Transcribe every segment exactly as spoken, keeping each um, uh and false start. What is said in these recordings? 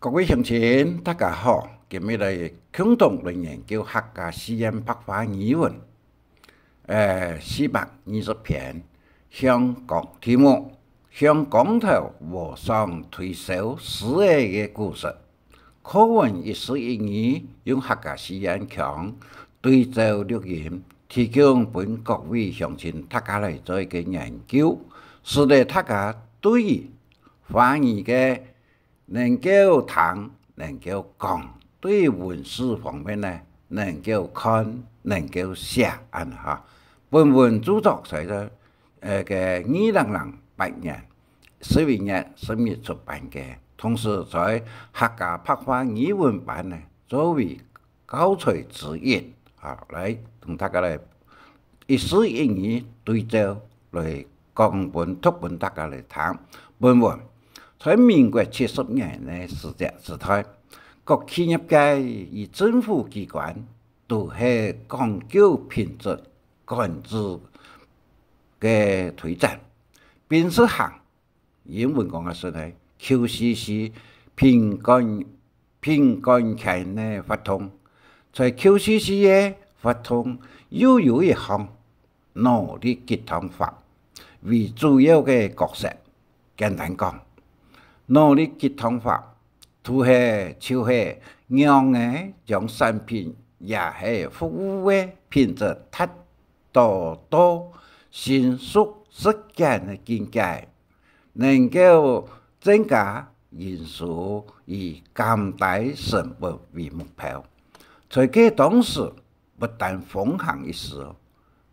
各位鄉親，大家好！今日來共同來研究客家四縣白話語文，呃，四百二十篇，向光，題目：向光頭和尚推銷書仔个故事。課文一字一語，用客家四縣腔對照錄音，提供分各位鄉親大家來做一個研究，使得大家對於華語个 能夠聽，能夠講，對文字方面呢，能夠看，能夠寫，恁哈。本文著作在這，呃，个二零零八年十一月十日出版个，同時在客家白話語文班呢，作為 教材之一，啊，來同大家來一字一語對照，來講分，讀分大家來聽。本文：在民國七十年个時節時代，各企業界與政府機關都係講究品質管制个推展，並實行 英文講个係呢，Q C C品管，品管權个活動。在Q C C个活動又有一項，腦力雞湯法為主要个角色。簡單講，腦力雞湯法就係，就係仰仔將產品也係服務个品質達到，到成熟實踐个境界， 能夠增加營收，以減低成本為目標。在該當時，不但風行一時，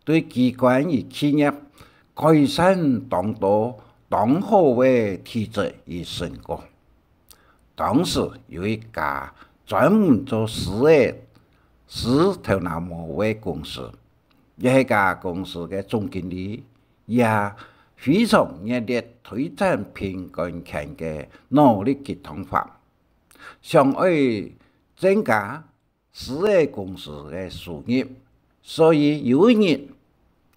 對機關與企業改善當多當好个體質與成果。當時有一家專門做書仔、書頭那毛个公司，這家公司个總經理 也非常熱烈推展品管權个腦力雞湯法，想愛增加書仔公司个收入，所以有一日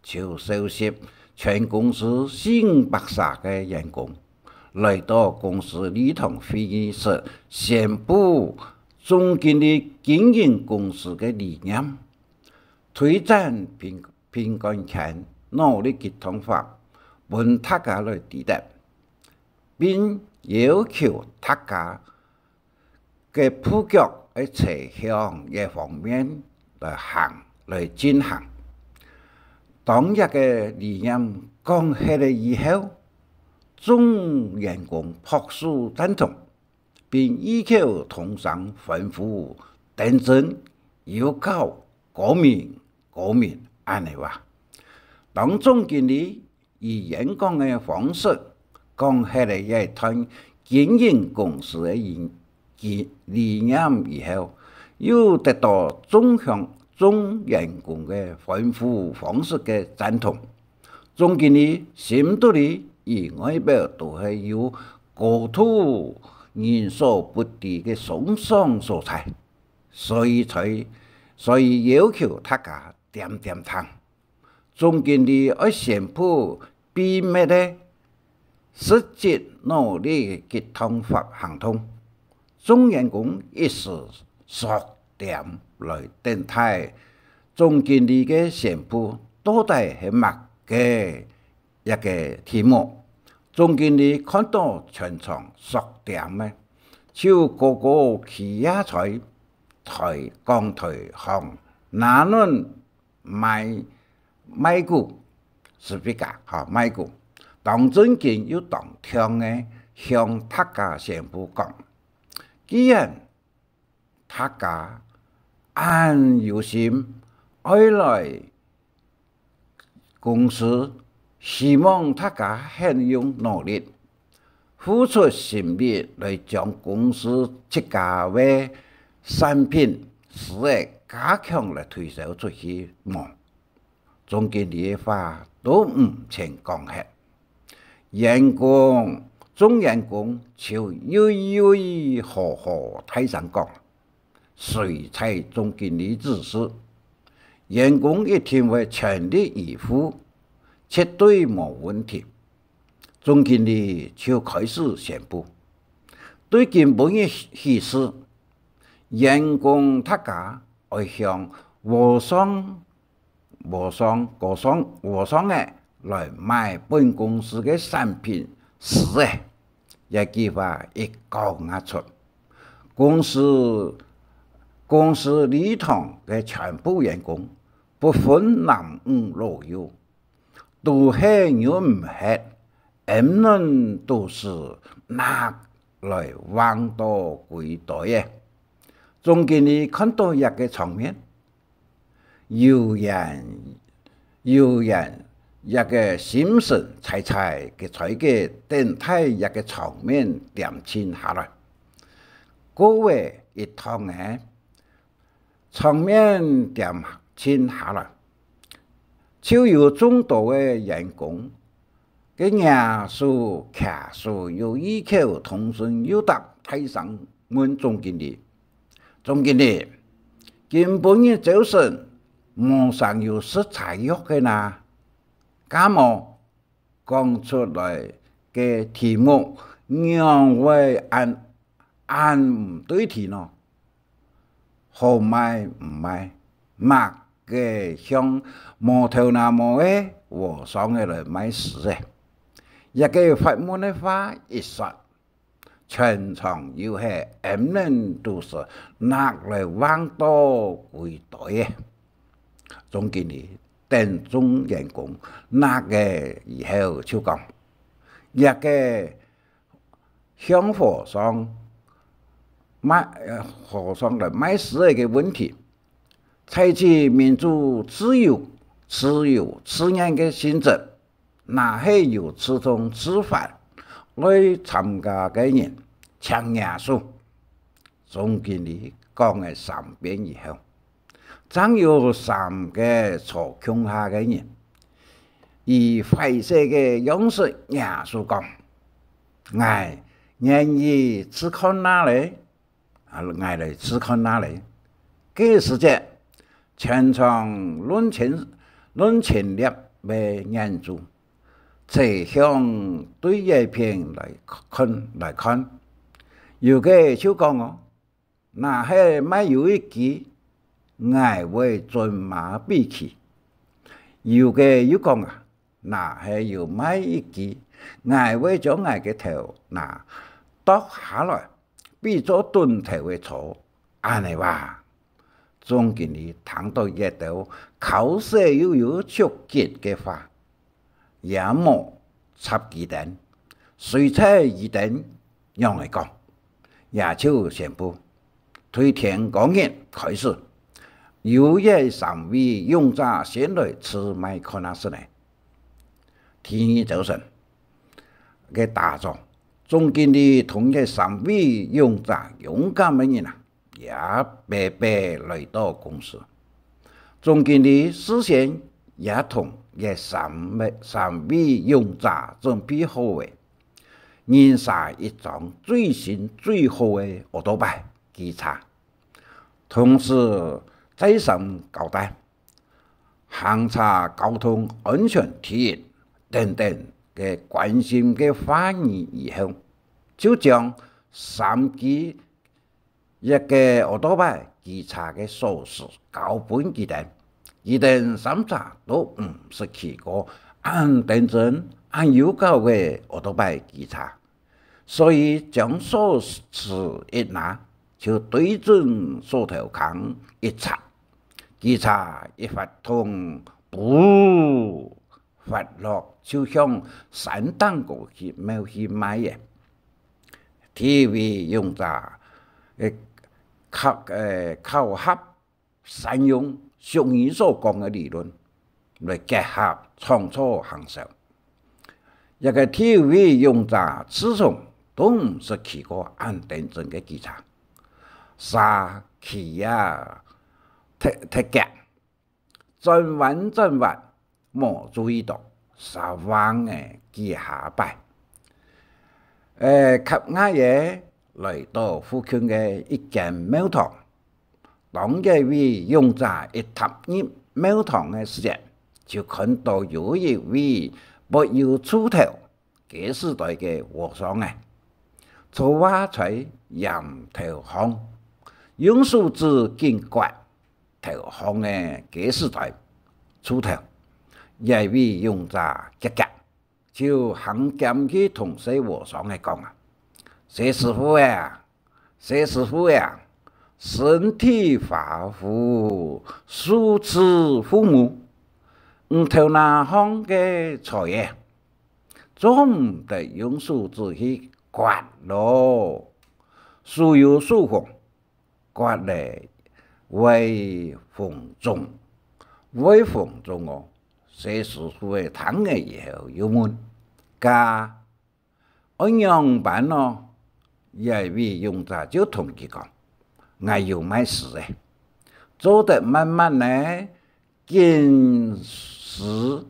就召集全公司四五百儕个員工，來到公司禮堂會議室宣布總經理經營公司个理念，推展品 品管權腦力雞湯法分大家來知得，並要求大家个步腳愛朝向這方面來行，來進行。當這个理念講忒了以後，眾員工拍手贊同， 並異口同聲歡呼：「當真，有夠，高明，高明！」恁仔話。當總經理以演講个方式講忒了這段經營公司个理，理念以後，又得到眾鄉，眾員工个歡呼方式个贊同。 總經理心肚裡與外表都係有高度人所不知个鬆爽所在，所以才，所以要求大家恬恬聽。總經理愛宣布秘密个實質腦力雞湯法行動，眾員工一時縮恬來等待總經理个宣布到底係麼个 一个題目。總經理看到全場縮恬仔，就高高企啊在台，講台項，拿等麥，麥克，speaker，吼，麥克，當正經又當暢个向大家宣布講：「既然 大家恁有心愛來公司，希望大家肯用腦力、付出心力來將公司自家个產品、事業加強來推銷出去無？」 總經理个話都毋曾講忒，員工，眾員工就喲喲呵呵大聲講，隨在總經理指示，員工一定會全力以赴，絕對無問題。總經理就開始宣布，對今晡日起勢，員工大家愛向和尚、和尚、和尚、和尚仔來買本公司个產品時仔，這句話一講啊出，公司、公司禮堂个全部員工，不分男女老幼，都係忍毋核，恁樣都係拿來橫倒歸堆仔。總經理看到這个場面，有緣、有緣，這个心神在在个在个等待這个場面恬靜下來。過仔一趟仔，場面恬靜下來，就有眾多个員工，个擎手、擎手又異口同聲又答大聲問總經理：「總經理，今晡日朝晨，無成有食齋肉个哪？敢無？」講出來个題目仰會恁、恁毋對題呢？好賣毋賣，麼个向無頭那毛个和尚仔來賣書仔？這个發問个話一說，全場又係恁樣都係拿來橫倒歸堆仔。總經理等眾員工拿仔以後就講：「這个向和尚賣、呃，和尚來賣書仔个問題，在此民主自由、自由自願个性質，若係有自動自發愛參加个人，請擎手。」總經理講了三遍以後，正有三个坐共下个人，以壞勢个樣式擎手講：「𠊎願意試看哪咧，啊，𠊎來試看哪咧。」該時節，全場攏前、攏前列个眼珠，齊向對這片來看、來看。有个就講哦：「若係賣有一支，𠊎會準馬比佢。」有个又講啊：「若係有賣一支，𠊎會將𠊎个頭那剁下來，比做墩頭个粗。」恁呢哇！總經理聽到這兜口舌又有觸舌个話，也無插佢等，隨在佢等仰仔講，也就宣布：「對天光日開始，由這三位勇者先來試賣看啊先呢。」第二朝晨个打早，總經理同這三位勇者勇敢个人啊， 也白白來到公司。總經理事先也同這三位、三位勇者準備好了，人儕一張最新最好个奧多拜機車，同時再三交代，行車交通安全第一等等个關心个話語以後，就將三支 一个奧多拜機車个鎖匙交分佢等，佢等三儕都毋識騎過恁頂真、恁有搞个奧多拜機車，所以將鎖匙一拿，就對準鎖頭空一掣，機車一發動，噗！ 發落就向山頂高去，冒去賣了。第一位勇者，呃，巧，呃，巧合善用俗語所講个理論，來結合創造行銷。這个第一位勇者自從都毋識騎過恁頂真个機車，煞騎啊，忒，忒遽， 轉彎轉彎，無注意到，煞橫了幾下擺。呃，磕𠊎仔來到附近个一間廟堂。當這位勇者一踏入廟堂个時節，就看到有一位沒有鋤頭、雞屎袋个和尚仔，坐啊在簷頭項，用手指緊刮頭項个雞屎袋、臭頭。這位勇者遽遽就行兼去同細和尚仔講啊：「細師傅啊，細師傅啊，身體髮膚，受之父母，你頭那項个財仔，做毋得用手指去刮咯，手有手風，刮了會紅腫，會紅腫哦。」細師傅仔聽了以後又問：「該愛仰般呢？」這位勇者就同佢講：「𠊎有賣絲仔，做得慢慢仔緊絲，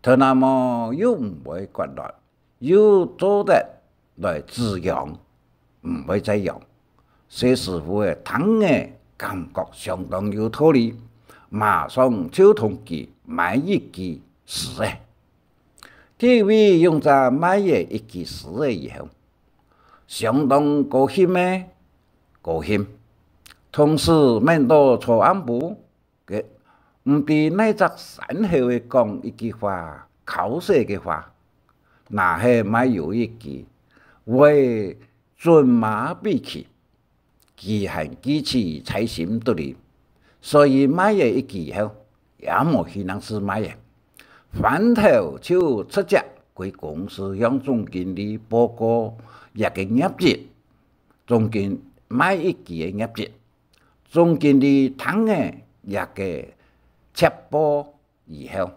頭那毛又毋會刮落，又做得來止癢，毋會再癢。」細師傅仔聽了感覺相當有道理，馬上就同佢買一支絲仔。 第一位勇者買了一支絲仔以後，相當高興咩？高興，同時愐到昨暗晡，佢毋知哪隻山猴仔講一句話，搞笑个話，若係買有一支，會準馬比佢。 佢還記持在心肚裡，所以買了一支後，也無去鬧市賣了，翻頭就直接歸公司向總經理報告這个業績。總經，賣一支个業績。總經理聽了這个捷報以後，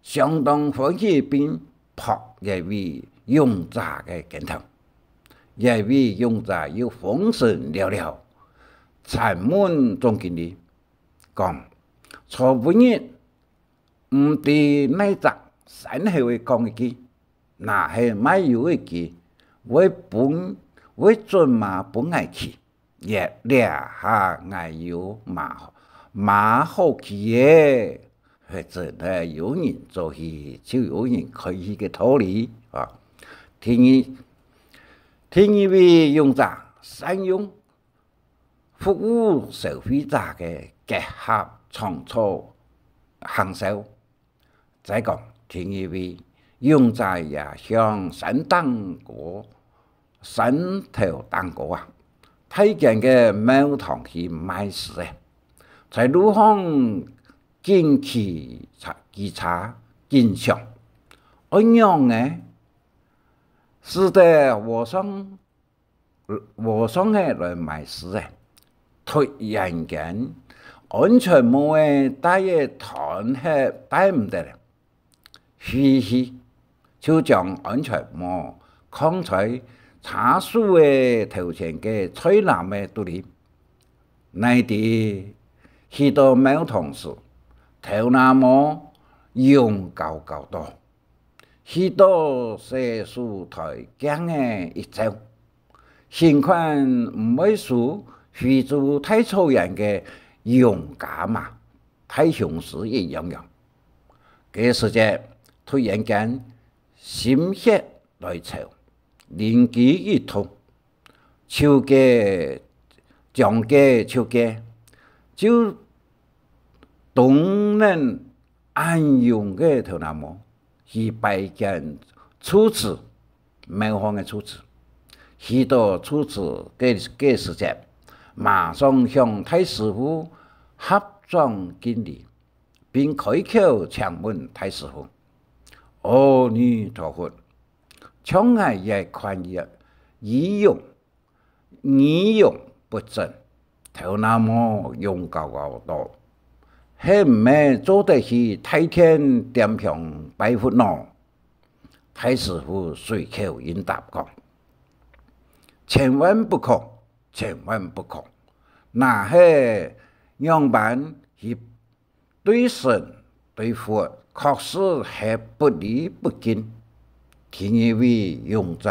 相當歡喜並拍這位勇者个肩頭。這位勇者又風神了了，才問總經理講：「昨晡日，毋知哪隻山猴仔講一句，若係賣有一支，會分，會準馬分𠊎去。 這，這下𠊎有馬，馬好騎耶！」係真个有人做戲，就有人開戲个道理啊。第二，第二位勇者善用服務消費者个結合創造行銷。 再講，第二位，勇者也向山頂高，山頭頂高啊，大間个廟堂去賣絲仔，在路項緊騎車，騎車緊想：「愛仰仔使得和尚，和尚仔來買絲仔？」突然間，安全帽仔戴仔斷忒戴毋得了。 飛去，就將安全帽囥在車手仔頭前个菜籃仔肚裡。哪知去到廟堂時，頭那毛攏高高到，去到洗手台鏡仔一照， 形看毋會輸非洲大草原个勇敢啊，大雄獅一樣樣。該時節，突然間，心血來潮，靈機一動，手个，將个手个，就動恁 恁勇个頭那毛，去拜見住持，廟方个住持。去到住持个，个時節，馬上向大師傅合掌敬禮，並開口請問大師傅：「阿彌陀佛，像𠊎這款个儀容， 儀容不整，頭那毛攏高高到，係毋係做得去大殿點香拜佛呢？」大師傅隨口應答講：「千萬不可，千萬不可！若係仰般去 對神對佛確實係不禮不敬。」第二位勇者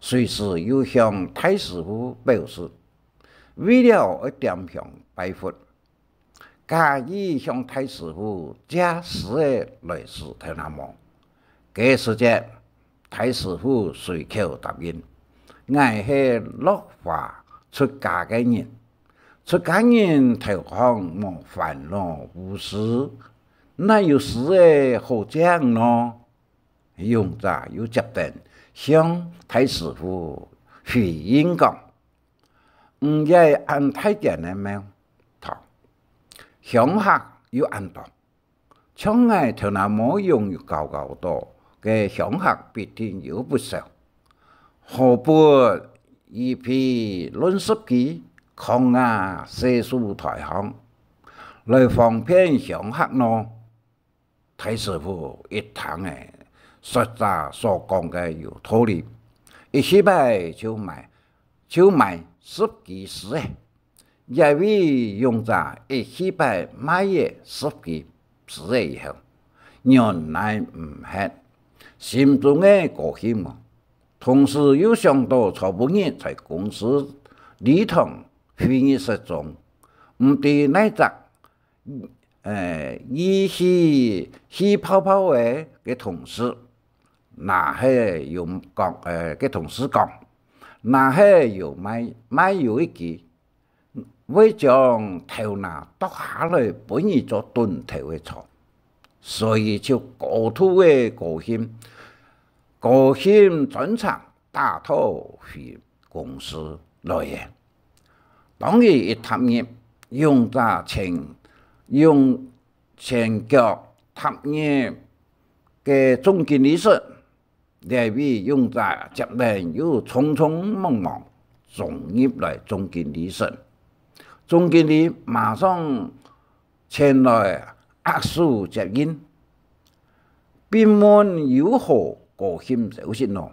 隨時又向大師傅表示，為了愛點香拜佛，假意向大師傅借絲仔來梳頭那毛。該時節，大師傅隨口答應， 𠊎係落花出家个人，出家人頭項無煩惱無事，哪有事仔好講呢？」勇者又接等向大師傅回應講：「你這恁大間个廟堂，香客又恁多，像𠊎頭那毛用搞搞到个香客必定有不少，何不一批論十幾，囥啊細書台項，來方便香客呢？」大師傅一聽仔，說者所講个有道理，一氣擺就買，就買十幾支仔。這位勇者一氣擺買仔十幾支仔以後，忍耐毋核，心中个高興哦。同時又想到昨晡日在公司禮堂會議室中，毋知哪隻，呃，意氣氣泡泡个个同事，若係有講，呃，个同事講，若係有買，買有一支， 會將頭那剁下來分你做凳頭个坐，所以就高度个高興，高興專程打道回公司來了。當日一踏入，勇者前，勇前腳踏入个總經理室， 這位勇者接等又匆匆忙忙衝入來總經理室。總經理馬上前來握手接應，並問有何高興消息呢？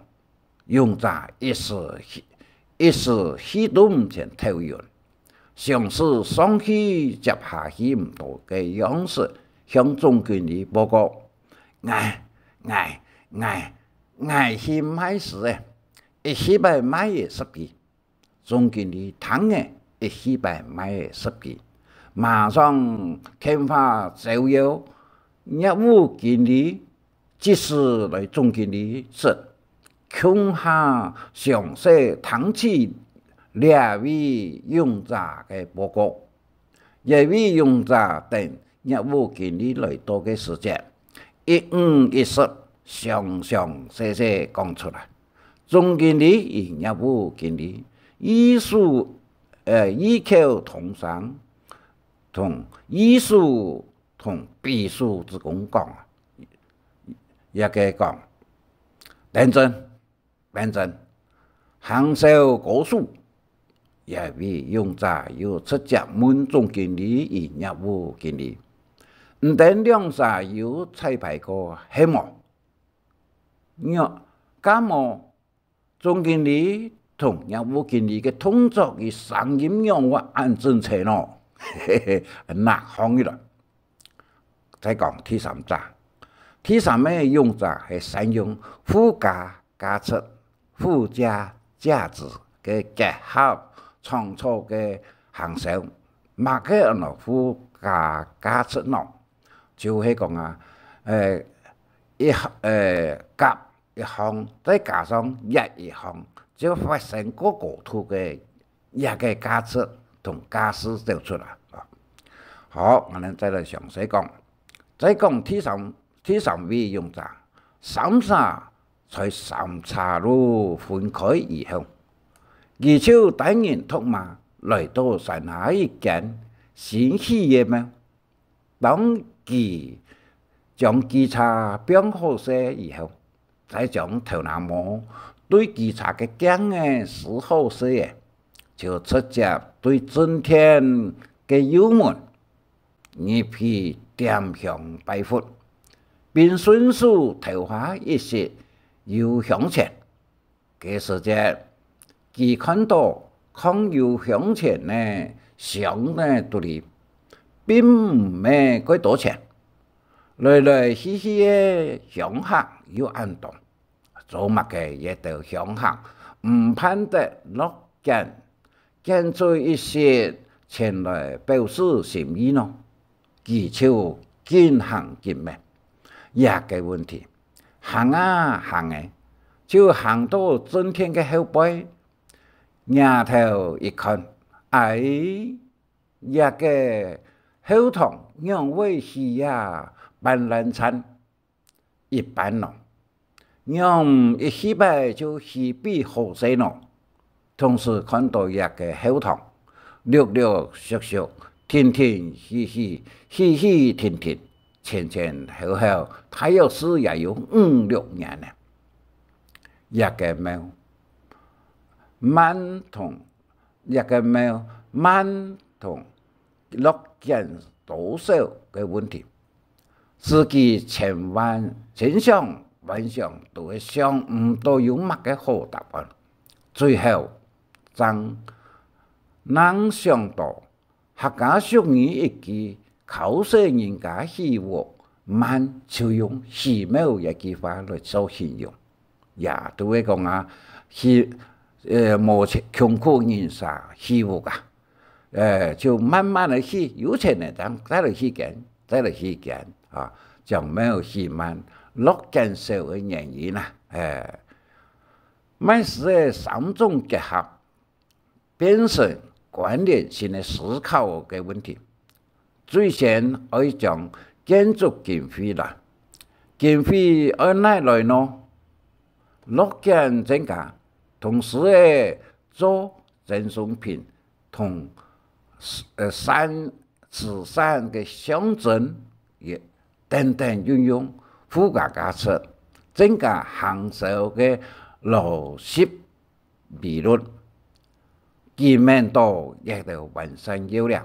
勇者一時，一時氣到毋曾頭暈，像係上氣接下氣毋到个樣式，向總經理報告：「𠊎，𠊎，𠊎， 𠊎去買書仔，一氣擺買仔十支。」總經理聽仔，一氣擺買仔十支，馬上電話招邀業務經理即時來總經理室，共下詳細聽取這位勇者个報告。 這位勇者等業務經理來到个時節，一五一十詳詳細細講出來。總經理與業務經理異手，呃，異口同聲，同異手同彼手之間講啊，這个講：「等陣， 等陣，行銷高手。」這位勇者又直接問總經理與業務經理：「你等兩儕有彩排過係無？」若，敢無？總經理同業務經理个動作與聲音仰會恁整齊呢？嘿嘿，哪項个來？ 再講第三隻，第三个勇者係善用附加價值、附加價值个結合創造个行銷。麼个安到附加價值呢？就係講啊，呃，一，呃，甲 一項，再加上乙一項，就發生過高度个這个價值同價值走出來啊。好，𠊎等再來詳細講。再講第三，第三位勇者，三儕在三岔路分開以後，佢就單人獨馬來到山下一間新起个廟。 當佢將機車放好勢以後，再將頭那毛對機車个鏡仔梳好勢仔，就直接對正殿个右門入去點香拜佛，並順手投下一息幽香錢。 該時節，佢看到囥幽香錢个箱仔肚裡，並毋係幾多錢，來來去去个香客又恁多，做麼个這兜香客毋盼得落揀，揀出一息錢來表示心意呢？佢就緊行緊覓這个問題。 行啊行仔，就行到正殿个後背，仰頭一看，哎，這个後堂仰會起啊斑斕棧一般呢？仰一起擺就起比好勢呢？」 同時看到這个後堂，陸陸續續、停停、起起、起起停停，前前後後，大約係也有五六年了。這个廟，慢同，這个廟慢同落建多少个問題， 自己千萬、千想萬想都係想毋到有麼个好答案。最後，正能想到客家俗語一句：「敲細人家起屋慢」，就用起廟這句話來做形容。也就係講啊，起，呃，無窮苦人家起屋啊， 呃，就慢慢仔起，有錢了正再來起間，再來起間啊，將廟起慢，落建少个原因啊，哎，麼个係三種結合，變成關聯性个思考个問題。最先愛將建築經費啦，經費愛哪來呢？落建增加，同時仔做贈送品， 同，呃，善，慈善个象徵，也等等運用附加價值，增加行銷个邏輯比率，佢免到這兜完善要領，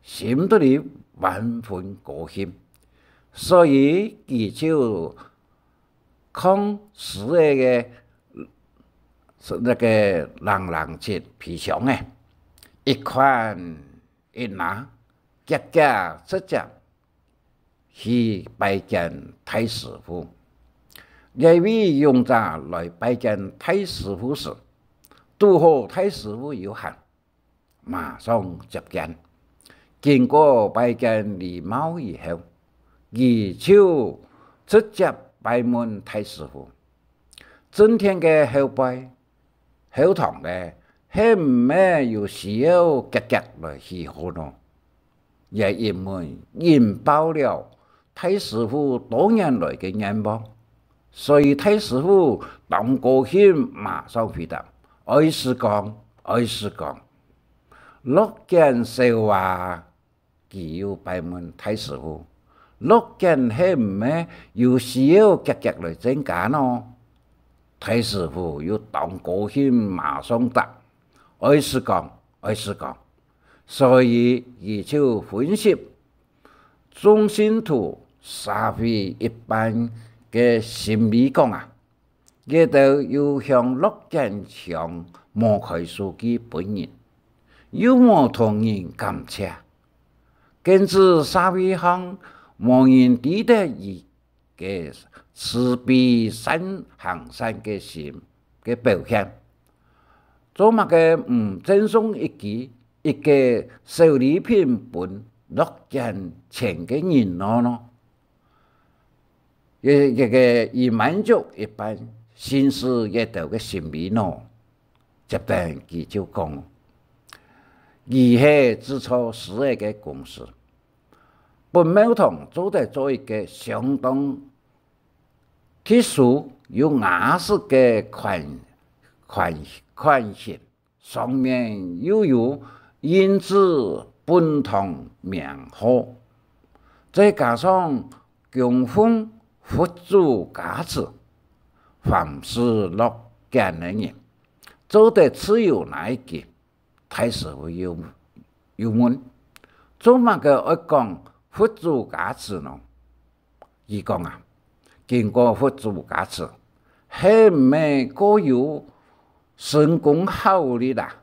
心肚裡萬分高興。所以佢就囥師仔个，該个零零七皮箱仔，一款一拿，遽遽直接去拜見大師傅。這位勇者來拜見大師傅時，堵好大師傅有閒， 馬上接見。經過拜見禮貌以後，佢就直接拜問大師傅：「正殿个後背，後堂个，係毋係有需要遽遽來起好呢？」這一問引爆了 大師傅多年來个願望，所以大師傅當高興，馬上回答：「愛時講，愛時講。」「落建少啊！」佢又拜問大師傅：「落建係毋係有需要遽遽來增加呢？」大師傅又當高興，馬上答：「愛時講，愛時講。」所以佢就分析 眾信徒社會一般个心理講啊，這兜又向落建像無開數據分人，又無同人感謝，更指社會上無人知得佢个慈悲善行善个心个表現。做麼个毋贈送一支，一個小禮品分落建前个人呢？ 一，一個以滿足一般信士這兜个心理呢？接等佢就講，佢係製作師仔个公司，分廟堂做得做一個相當特殊又雅式个款，款，款型。 上面又有印製本堂名號，再加上供奉佛祖加持，凡是落建个人，做得自由拿一支。大師傅又，又問：「做麼个愛講佛祖加持呢？」 佢講啊，經過佛祖加持，係毋係過有神功效力啊？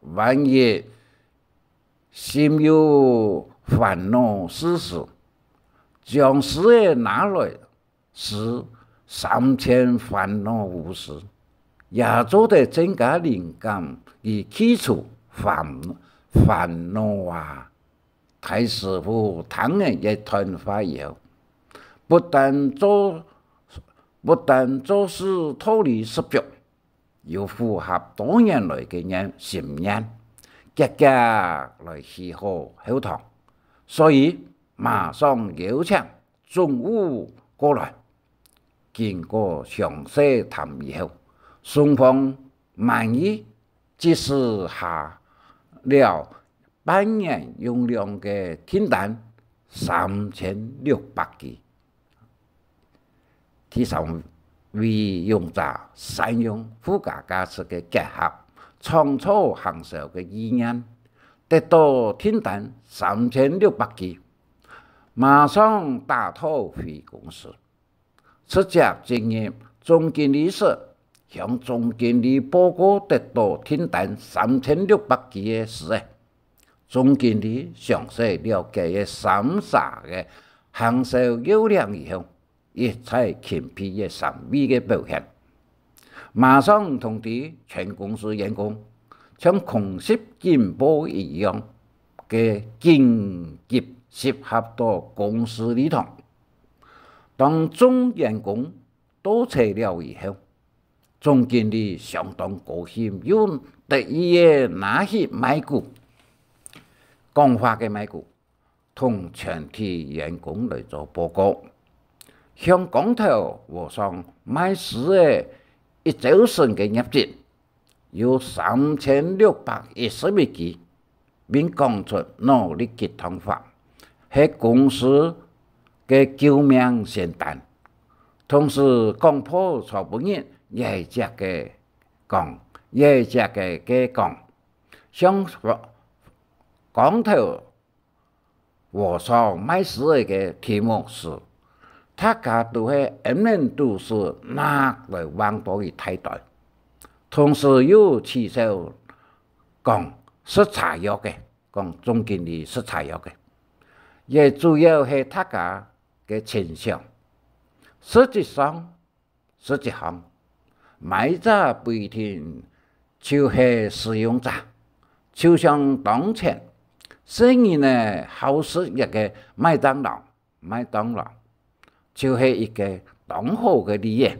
萬一心有煩惱事時，將師仔拿來時，三千煩惱無事，也做得增加靈感，以去除煩，煩惱啊！ 大師傅聽了這段話以後，不但做，不但做事道理十足，又符合多年來个願，心願，遽遽來起好後堂，所以馬上邀請總務過來。經過詳細談以後，雙方滿意，即時下了半年用量个訂單三千六百支。第三位用者善用附加價值个結合，創造行銷个意念，得到訂單三千六百支，馬上打道回公司。直接進入總經理室，向總經理報告得到訂單三千六百支个事欸。總經理詳細了解了三儕个行銷要領以後，一再欽佩這三位个表現，馬上通知全公司員工，像空襲警報一樣个緊急集合到公司禮堂。當眾員工到齊了以後，總經理相當高興又得意个拿起麥克，講話个麥克，同全體員工來做報告。向光頭和尚賣書仔一朝晨个業績，有三千六百一十一支，並講出腦力雞湯法，係公司个救命仙丹。同時廣播昨晡日也隻个講，也隻个个講，向光頭和尚賣書仔个題目係，大家都係恁樣都係拿來橫到一大堆，同時又取笑講食茶藥个，講總經理食茶藥个，也主要係大家个傾向。實際上， 實際上，買者不一定就係使用者，就像當前，細人仔好食一个麥當勞，麥當勞，就係一个當好个例仔。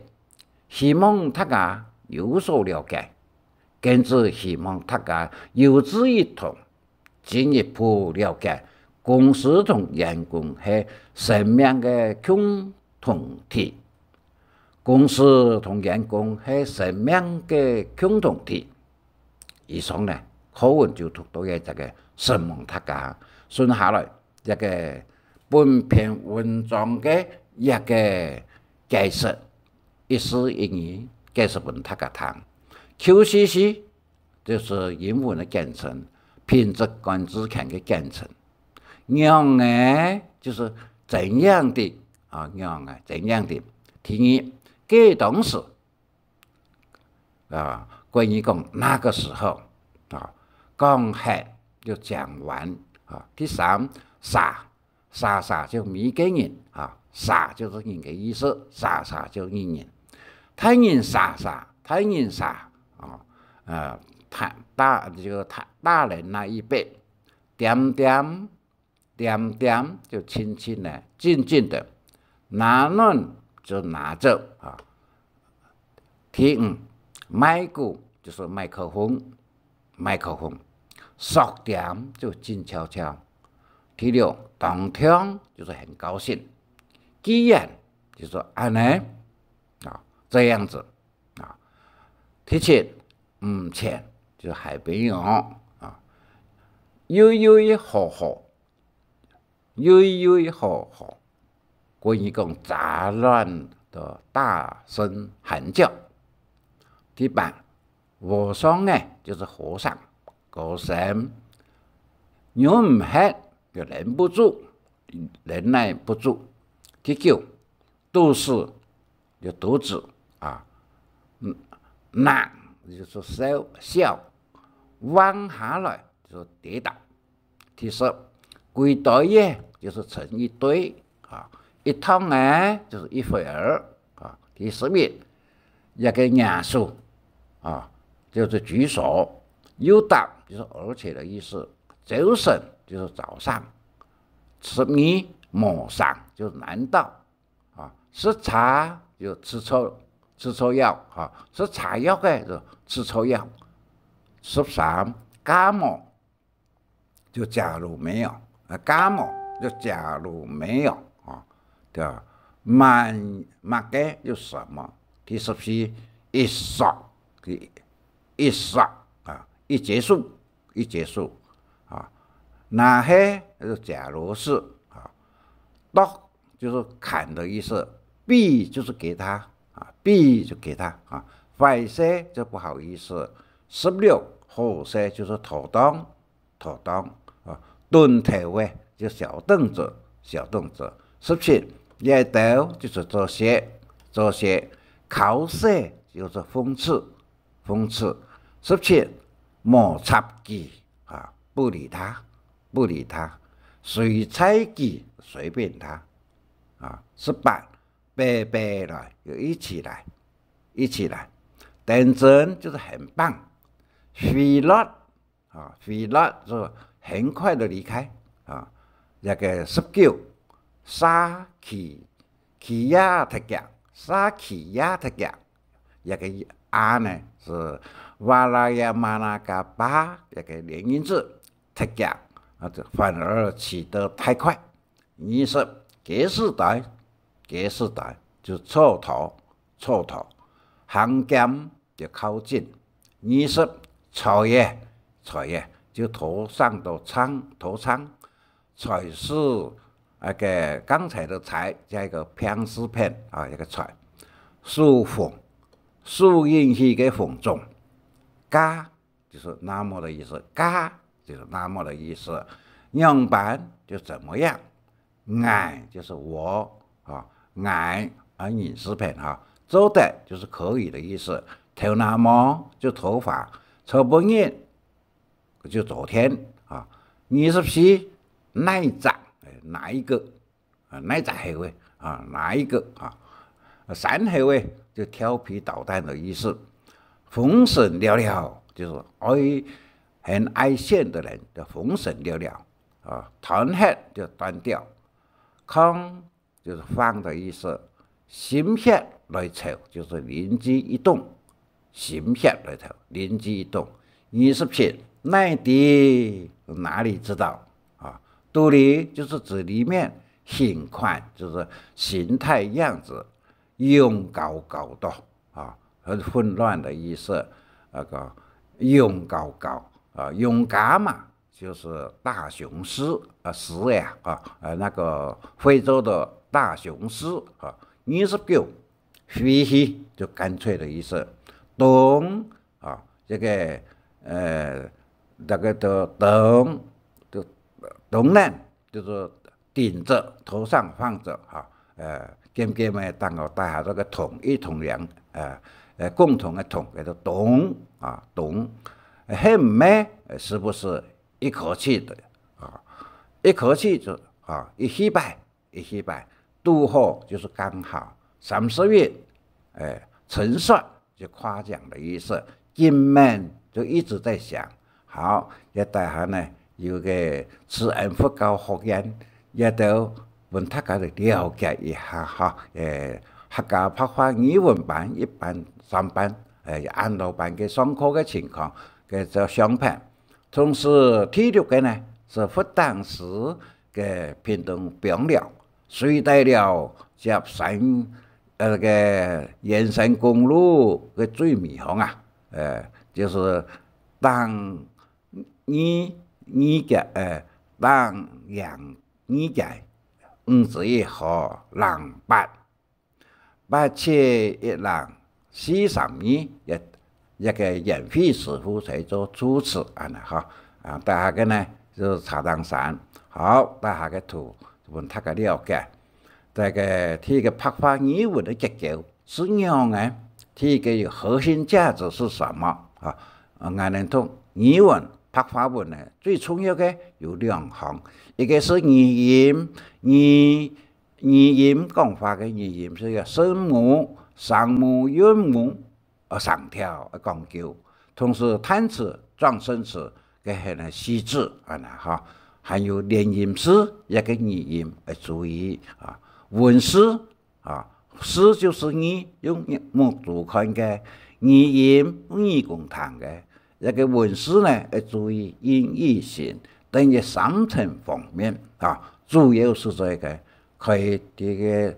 希望大家有所了解，更加希望大家有志一同，進一步了解公司同員工係生命个共同體。 公司同員工係生命个共同體。以上呢，課文就讀到這隻个，承蒙大家。順下來，這个本篇文章个一个解釋，一字一語解釋分大家聽。Q C C 就係英文个簡稱，品質管制權个簡稱。仰仔就係怎樣的啊，仰仔，怎樣的。第二，該當時啊，國語講那個時候啊，講忒就講完啊。第三，儕， 儕儕就每个人啊，儕就係人个意思，儕儕就係人。大人儕儕，大人儕啊，呃，大，大，就大，大人那一輩，恬恬，恬恬就靜靜的，靜靜的，拿等就拿著啊。第五，麥克就係麥克風， 麥克風，縮恬就靜悄悄。第六，當暢就係很高興。既然就係恁仔啊，這樣子啊。第七，毋曾就係還沒有啊。喲喲呵呵，喲喲呵呵，國語講雜亂的大聲喊叫。第八，和尚仔就係和尚，高僧，忍毋核，就忍不住，忍耐不住。第九，肚屎，就肚子啊，嗯，那，就係笑，笑，橫下來，就係跌倒。第十，歸堆仔，就係成一堆啊，一趟仔，就係一會兒啊。第十一，這个揇手啊，就係舉手，又搭，就係而且的意思，朝晨，就係早上。十二，無成，就係難到啊。食茶，就係吃錯，吃錯藥，哈，食差藥个就吃錯藥。十三，假無，就假如沒有，啊，假無就假如沒有，啊，對吧？滿，麼个就什麼。第十四，一煞，一，一煞，啊，一結束，一結束，啊，若係，就假如是，啊，剁就是砍的意思，比就是給他，啊，比就給他，啊，壞勢就不好意思。十六，好勢就是妥當，妥當，啊，頓頭个就小凳子，小凳子。十七，這兜就是做事，做事，剾洗就是諷刺，諷刺。十七，無插佢，啊，不理他，不理他，隨在佢，隨便他，啊。十八，白白來，就一起來，一起來。當真就是很棒。飛落，啊，飛落就很快的離開，啊。這个十九，沙起，起呀忒遽，沙起呀忒遽。這个啊呢，是瓦拉呀马那嘎巴，這个连音字，忒遽，啊，这反而起得太快。二十，假使代，假使代，就蹉跎，蹉跎，行兼就靠近。二十，在个，在个，就頭上的頂，頭頂，在是那个刚才的在，加一个平字边，啊，一个在。手風，手引起个風中，假就是那麼的意思，假就是那麼的意思。仰般就怎麼樣，𠊎就是我，啊，𠊎，啊，人字边，哈，做得就是可以的意思。頭那麼就頭髮，昨晡日就昨天，啊。二十四，哪隻，哎，哪一个，啊，哪隻猴仔，啊，哪一个，啊。山猴仔就调皮捣蛋的意思。風神了了，就是愛，很愛現的人，叫風神了了，啊。斷忒就斷掉。囥就是放的意思。心血來潮就是灵机一动，心血来潮，灵机一动。二十七，哪知，哪里知道，啊，肚裡就是指裡面，形款就是形態樣子，擁搞搞到，啊，很混亂的意思。那个擁搞搞，啊，拥蚻嘛，就是大雄狮，啊，狮呀，啊，呃，那个非洲的大雄狮，啊。二十九，飞去就干脆的意思。顶，啊，这个，呃，那个的顶，就顶呢，就是顶着，头上放着，哈，呃，尖尖个，顶个，底下这个统一统领，呃，呃，共同个统，叫做顶，啊，顶。呃，很美，呃，是不是一口气的，啊，一口气就，啊，一气拜，一气拜，拄好就是刚好，三十一，哎，陈算就夸奖的意思，今晡就一直在想。好，这底下呢，有个慈恩佛教学院，也都分大家来了解一下哈，哎，客家白话语文班一班、三班，哎，安老班个上课个情况，个做相片。同时第六个呢，是佛堂寺个屏东枋寮，随带了接山，呃，个延山公路个最尾方啊，呃，就是东二二街，呃，东阳二街，五十一号零八。 八七一零四三二，一，一个演戏师傅在做主持，安尼吼。啊，底下个呢，就是茶汤山。好，底下个圖，分大家了解。这个，第一个白话语文的结构是仰个？第一个有核心价值是什么？啊，啊，俺们讲语文，白话文呢，最重要个有两项，一个是语音，语 语音，讲话个语音是个声母、声母、韵母，呃，声调个讲究，同时叹词、状声词个系个细致，安尼哈，还有连音词，一个语音个注意啊，文字啊，字就係語，用目珠看个；語音，用耳公聽个。這个文字呢，愛注意音與形，等於三層方面啊，主要係這个。可以這个，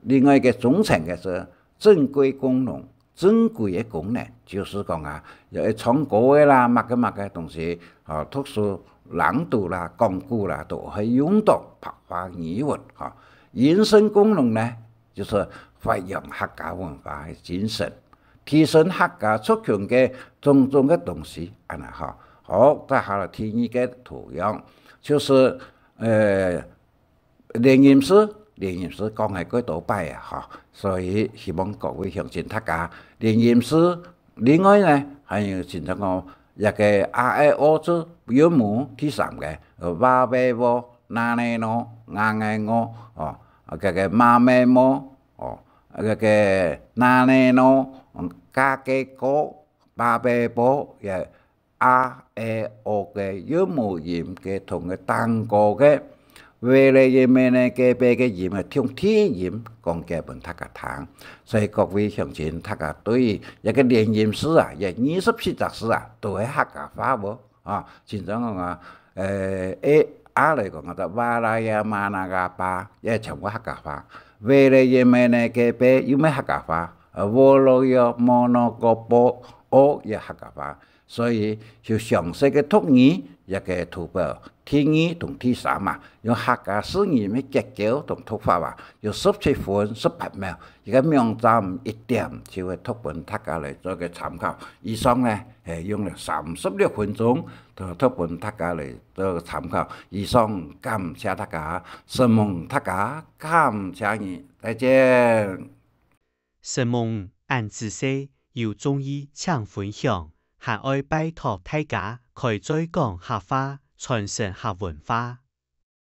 另外一个中層个係正規功能，正規个功能，就係講啊，有唱歌个啦，麼个麼个東西，啊，讀書、朗讀啦、講古啦，都會用到白話語文，哈。音聲功能呢，就係發揚客家文化个精神，提升客家族群个種種个東西，恁呢哈。好，再下來第二个圖樣，就係，呃，連音字，連音字講个過多擺啊，哈，所以希望各位鄉親大家連音字。另外呢，還有親像講，這个a、e、o字韻母第三个，呃，va、ve、vo、na、ne、no、nga、nge、ngo，哦，這个ma、me、mo，哦，這个na、ne、no、ka、ke、ko、pa、pe、po，也a、e、o个韻母音个同个頂高个ve、le、ye、me、ne、ke、pe个音个同第一音講解分大家聽。所以各位鄉親，大家對於這个連音字啊，這二十七隻字啊，都係客家話無？啊，親像講啊，呃，a、a來講啊，va、la、ya、ma、na、ga、pa，也全部客家話。ve、le、ye、me、ne、ke、pe又係客家話，呃，vo、lo、yo、mo、no、ko、po、o也客家話。所以就詳細个讀語，這个圖表第二同第三嘛，用客家字音个結構同讀法啊，有十七分十八秒，這个網站一點就會讀分大家來做个參考。以上呢，係用了三十六分鐘，讀，讀分大家來做个參考。以上，感謝大家，承蒙大家，感謝你，再見。承蒙恁仔細，有中意請分享，還愛拜託大家開嘴講客話，傳承客文化。